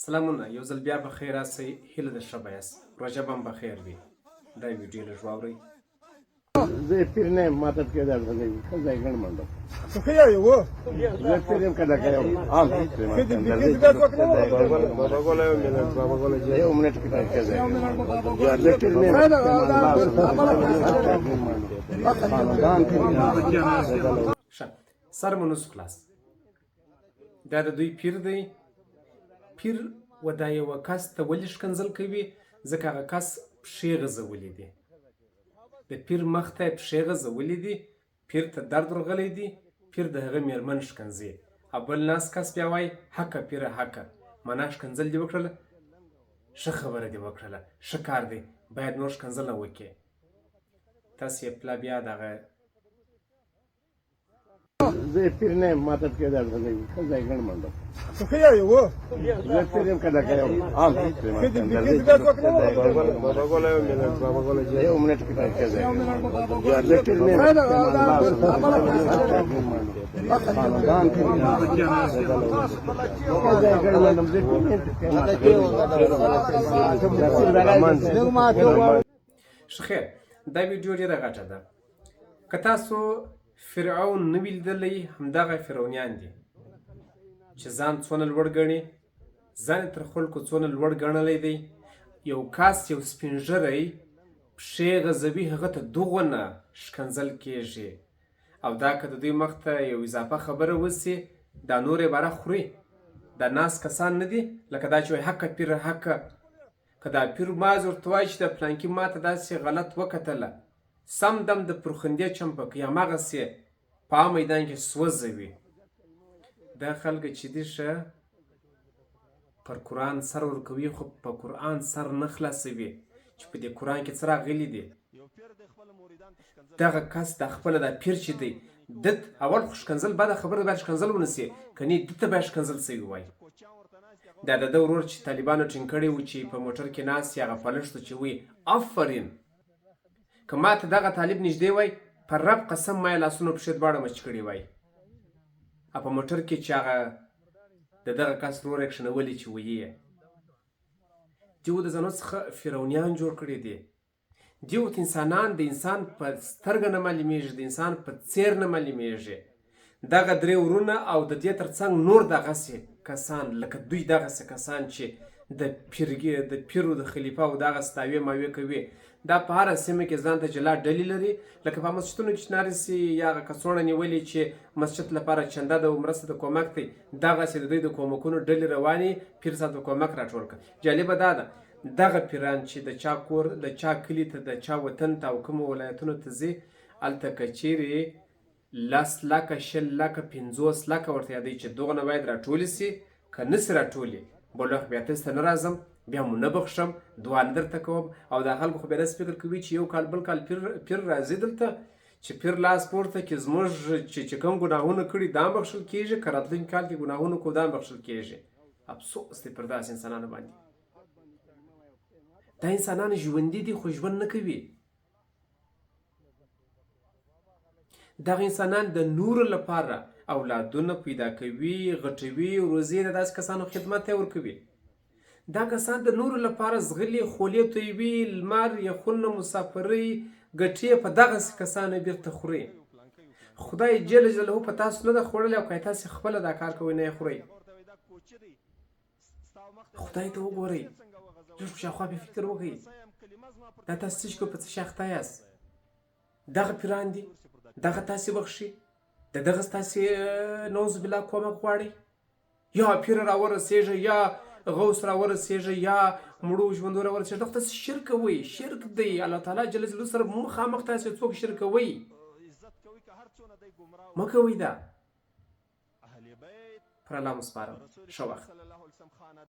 سلامونه یو ځل بیا په خیر راسئ، هیله ده ښه به یاست، روژه به هم په خیر وي. دا ویډیو لږ واورئ. زه پیر نه یم، ماته پکې درد غږوي، ښځه یې ګڼ منډه. ښه یې و. زه پیر یم که لکه یو عام. یو منټ کې ښځه زه پیر نه یم. ښه سر مو نسو خلاص. دا د دوی پیر دی. پیر و دا یوه کس ته ولې ښکنځل کوي؟ ځکه هغه کس پښې غځولې دي، د پیر مخ ته یې پښې غځولې دي، پیر ته درد ورغلی دی، پیر د هغه میرمن ښکنځي او بل ناست کس بیا وایي حقه پیره حقه، معنا ښکنځل دې وکړله، ښه خبره دې وکړله، ښه کار دی، باید نور ښکنځل نه وکړې. تاسې یې پلا بیا دغه زه پیر نه یم، ماته پکې درد غږوي، ښځه یې ګڼ منډه. ښه یې و. زه پیر یم که لکه یو عام. یو منټ کې ښځه زه پیر نه یم. ښځه یې ګڼ منډه. زه پیر نه یم. ښه خیر، دا ویډیو ډیره غټه ده. که تاسو فرعون نه وي لیدلی، همدغه فرعونیان دي چې ځان څونه لوړ ګڼي، ځان یې تر خلکو څونه لوړ ګڼلی دی. یو کس یو سپین ږیری پښې غځوي، هغه ته دغونه ښکنځل کېږي، او دا که د دوی مخ ته یو اضافه خبره وسي، دا نور عباره خوري. دا ناست کسان نه دي لکه دا چې وایي حقه پیره حقه. که دا پیر ماز ورته وایي چې د پلانکي ماته داسې غلط وکتله، سم دم د پرخندې چم په کوي، هماغسې په عام میدان کې سوځوي. دا خلک چې دي ښه پر قرآن سر ورکوي، خو په قرآن سر نه خلاصوي چې په دې قرآن کې څه راغلي دي. دغه کس دا خپله دا پیر چې دی دت اول خو ښکنځل بده خبره ده، باید ښکنځل ونه سي، کني ده ته باید ښکنځل سوي وای. دا د ده ورور چې طالبانو ټینګ کړی و چې په موټر کې ناست هغه پلښتو چې وی افرین. که ما ته دغه طالب نږدې وای، پر رب قسم ما یې لاسونه پښې دواړه مچ کړي وای. او په موټر کې چې هغه د دغه کس ورور یې کښېنولی چې ویي یې، دیو د ځانو څخه فرعونیان جوړ کړي دي. دیو ته انسانان د انسان په سترګه نه معلومیږي، د انسان په څیر نه معلومیږي. دغه درې ورونه او د دې ترڅنګ نور دغسې کسان لکه دوی، دغسې کسان چې د پیرګي د پیرو د خلیفه او دغسې دعوې ماوې کوي، دا په هره سیمه کې ځان ته جلا ډلې لري. لکه په مسجدونو کې چې نارې سي یا هغه کڅوړه نیولې چې مسجد لپاره چنده ده او مرسته د کومک دی، دغسې د دوی د کومکونو ډلې روانې، پیر صاحب د کومک راټول کړ. جالبه دا ده دغه پیران چې د چا کور، د چا کلي ته، د چا وطن ته او کومو ولایتونو ته ځي، هلته که چیرې لس لکه، 20 لکه، 50 لکه ورته یادوي چې دغونه باید راټولې سي، که نه سي راټولې بل وخت بیا تاسو ته نه راځم، بیا مو نه بخښم، دعا نه درته کوم. او دا خلکو خو بیا داسې فکر کوي چې یو کال بل کال پیر راځي دلته چې پیر لاس پورته کې زموږ چې کوم ګناهونه کړي دا بخښل کېږي، که راتلونکي کال کې ګناهونه کوو دا بخښل کېږي. افسوس دی پر داسې انسانانو باندې. دا انسانان ژوندي دي خو ژوند نه کوي. دغه انسانان د نورو لپاره اولادونه پیدا کوي، غټوي، روزي، د داسې کسانو خدمت ته ورکوي. دا کسان د نورو لپاره ځغلي، خولې تویوي، لمر، یخونه، مسافرۍ ګټې په دغسې کسانو بیرته خوري. خدای جل جلاله په تاسو نه ده خوړلې او که تاسې خپله دا کار کوئ نه یې خورئ. خدای ته وګورئ، لږ په شاوخوا پرې فکر وکړئ، دا تاسو څه شي کوئ، په څه شي اخته یاست؟ دغه پیران دي، دغه تاسې بخښي، د دغه ستاسې نعوذ بالله کومک غواړئ، یا پیر راورسېږي، یا غوث راورسېږي، یا مړو ژوندو راورسېږي. دا خو تاسې شرک کوئ، شرک دی. الله تعالی جل جلاله سره مخامخ تاسې څوک شرک کوئ؟ مه کوئ دا. پر الله مو سپارم. ښه وخت.